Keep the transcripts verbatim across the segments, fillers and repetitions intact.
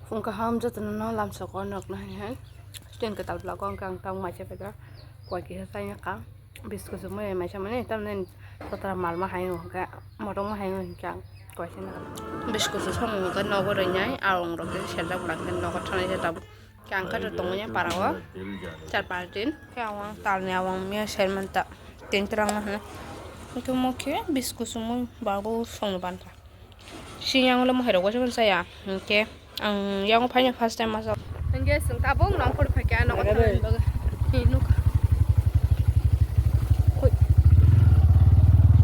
Phung kaham jotono no lamsoko nokna hai hai. Stand kwtal vlog o hwnkhe ang tabuk maisa paida. Koi kisa chai kha. Biscuit se mui maisa mani tamni kotra mal ma hai hwnkhe motok ma hai hwnkhe ang koi se na. Biscuit se samung hwnkhe nogo rwnai arong rok khe serjak bwlak khe nogo thanai se tabuk. Khe ang khe tongmani para o char panch din. Khe ang talni awang mia sermanta tin terang ma hwno. Hwnkhe mo khe biscuit se mui bago songno banta. Sini ang ulo mohai rok waisa waisa ya. Hingke ang yang phai first time masa. Hingke sing tabuk nong phor phai kya nong thang bagwi. Hi nuk. Hui.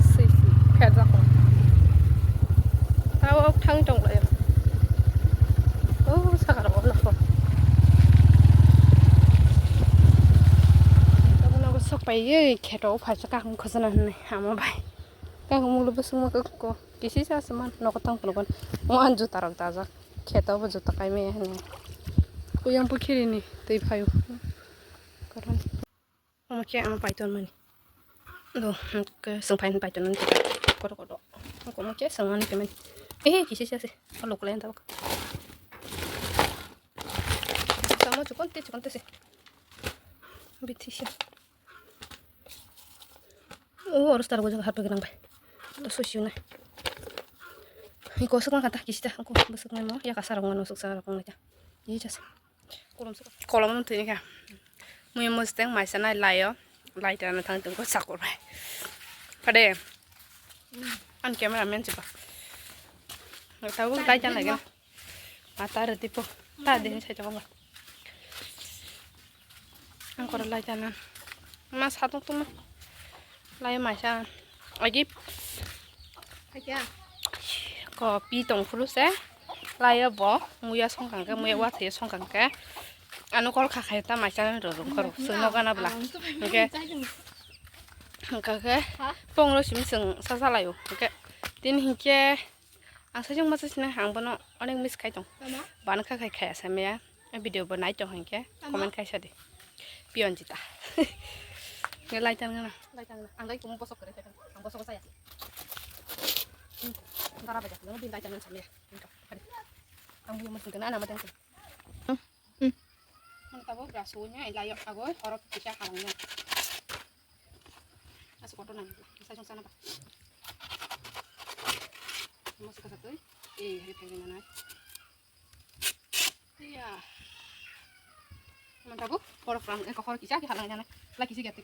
Sui sui. Pherjak ko. Tabuk thang tong lai. Oh, sakar bo nokho. Tabuk nogo sok pai ye kheto phai sa kaham khosana hinwi ama bai. Kaham ulo bwswk ma ko. Kisi sa se man, nogo tang phano kon. Mo an juta rok dajak. Kheto bo juta kai me hwnwi. Kuyang pukhiri ni twi phaio. Karon. Omo khe ano paiton mani. Do, ke sung phain paiton mani. Kodo kodo. Ko mo khe sung mani kemen. Eh, kisi sa se. Alo kule tabuk. Samo chukon te chukon te se. Bithi se. O, oro star gojak hapwi gwnang bai. Oro sui sui nai. Iko swkang kha ta kisi ta. Iko bwswk nai mo. Yaka sarok ngano swk sarok nai ta. Ye jas. Kolom swk. Kolom no thini kha. Mui musteng maisa nai laio. Lai ta na thang tong ko sakor bai. Phade. An camera man chiba. Tabuk lai ta nai. Mata rwtwi po. Ta din sai tongo. Ang koro lai tana. Ma sa tong tong ma. Lai mai sa. Agi. Ko pi tong phuru se. Lai bo muya song kang ke, muya wa thai song kang ke. Ano kol kha khai ta mai sa ro ro kor. Sung no gana bla. Oke. Oke ke. Pong ro sim sung sa sa lai o. Oke. Tin hin ke. Ang sajwk masa sina ang bono onek miss khai tong. Tama? Bana kha khai khaya sa meya. A video bo nai tong hinkhe Tama? Comment khai sa di. Piyonjita. Nge lai tang na. Lai tang na. Ang lai kumu bosok kere khai tang. Ang bosok saya. Gara baja. Nang din lai tang na sa meya. Ang bu mas kena na matang. Hmm. Mang tabo braso nya ilayo ago horok kisa halangnya. Asu koto nang. Sa jong sana ba. Mas kasa tu. Eh, hari pagi mana? Iya. Mang tabo horok rang, eh, horok kisa ki halangnya na. Laki si gati.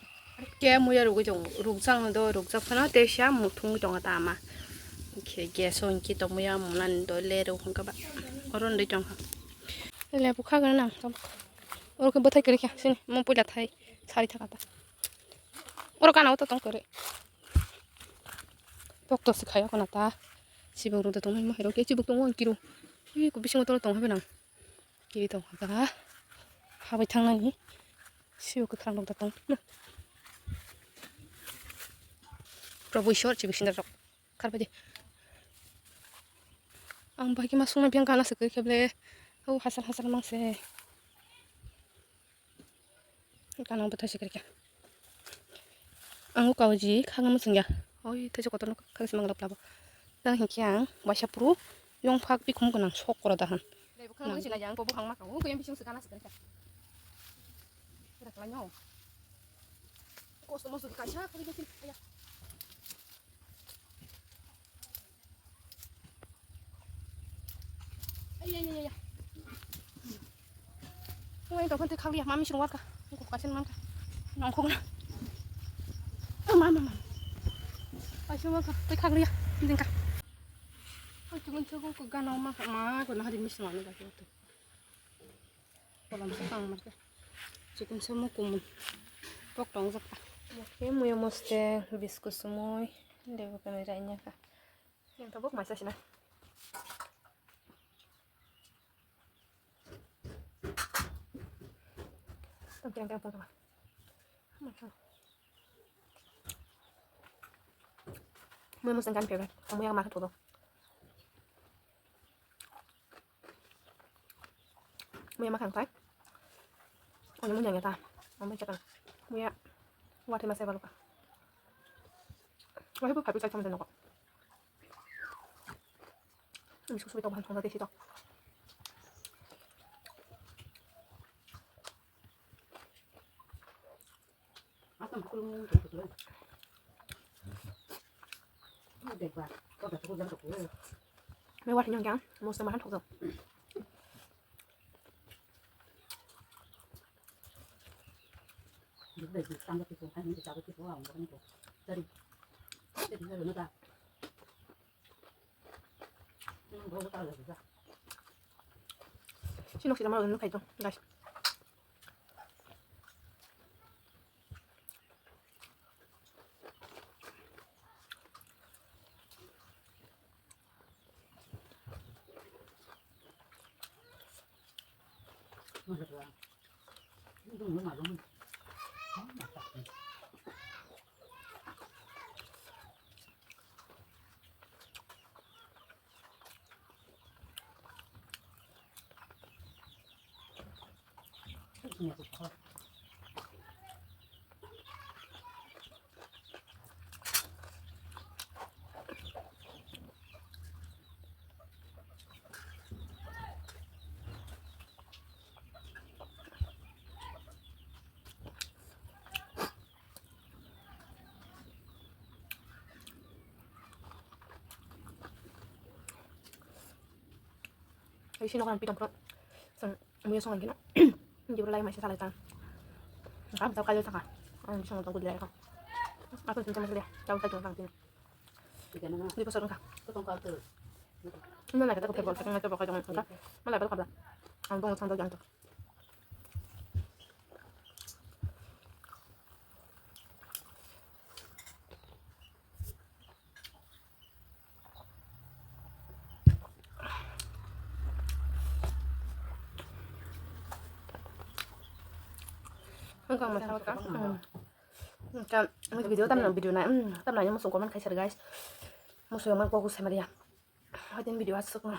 Ke muya rugui tong, rukjak no do, rukjak phano te sia muthungui tongo ta ama. Khe gas o hinkhe tongmuya munan do le rw hwnkha ba. Oro ndui tongkha. Le bukha gana nang. Oro khe bwthai kwrwi kha sini mo puila thai sari thaka ta. Oro kana o to tong kwrwi. Tok to se khayo kana ta. Sibuk rw da tong mo hero ke sibuk tong mo kiru. Ui ku bisingo tolo tong ha nang. Kiri tong kha. Habai thangnani. Siyo kwthang rok da tong. Probui sor chibi sinda rok. Karbadi. Ang bagi masung na biang kana se khe ble. O hasal hasal mang se. Kanang bwthai se khe. Ang o kauji khagama sungya. Oi, thaisa kotorno khagis manglap labo. Tang hinkhe ang waisa phuru yong phak bikhum gwnang sok koro dahan. Dai bukhang nang sina yang, bo bukhang maka. O yang bising sugana sugana. Kira kala nyo. Kosto mo sugi kaisa kali bikin. Aya. Aya, aya, aya. Oi, tong phante khaglia, mami sung warka. Ko kasen manka. Nongkhok na. Ma, ma, ma. Ai, sung warka. Tei khaglia. Dingka. Ai, chukun chukun ko gana ma, ma, ko na hari mis ma ni ga ko. Kolam sa tang marka. Chukun sa mo kumun. Pok tong jak. Oke, muya moste biscuit sumoi. Debo kami rainya ka. Yang tabuk mai sasina. Tang tang tang tang. Mai sa. Moi mosang kan pebe. Kamu yang makan tuh. Muya makhang tai. Ani muya ngeta. Amai chakang. Muya. Wati masai baluka. Wahai bu phapi chai chamjai noko. Ini susu itu bahan thongda desi to. Mui watwi nung khe ang moso mahan thokjak. Sino sila maro nung khaito, guys. Hai sino kan pitong pro. Sang muya song lagi na. Di bro lai mai sa salai tang. Kam tau kayo tang. Ang song tau gudilai ka. Apa sing sama sila. Tau kayo tang tin. Di pasar ka. Ino lai kata ko pebol, kata ko pebol, kata ko pebol. Malai ba kabla. Ang bong sang tau jang to. Ang kang masa ka. Ka video tam na video na, tam na mo song comment khai sar guys. Mo song man ko ko samaria. Hadin video asuk na.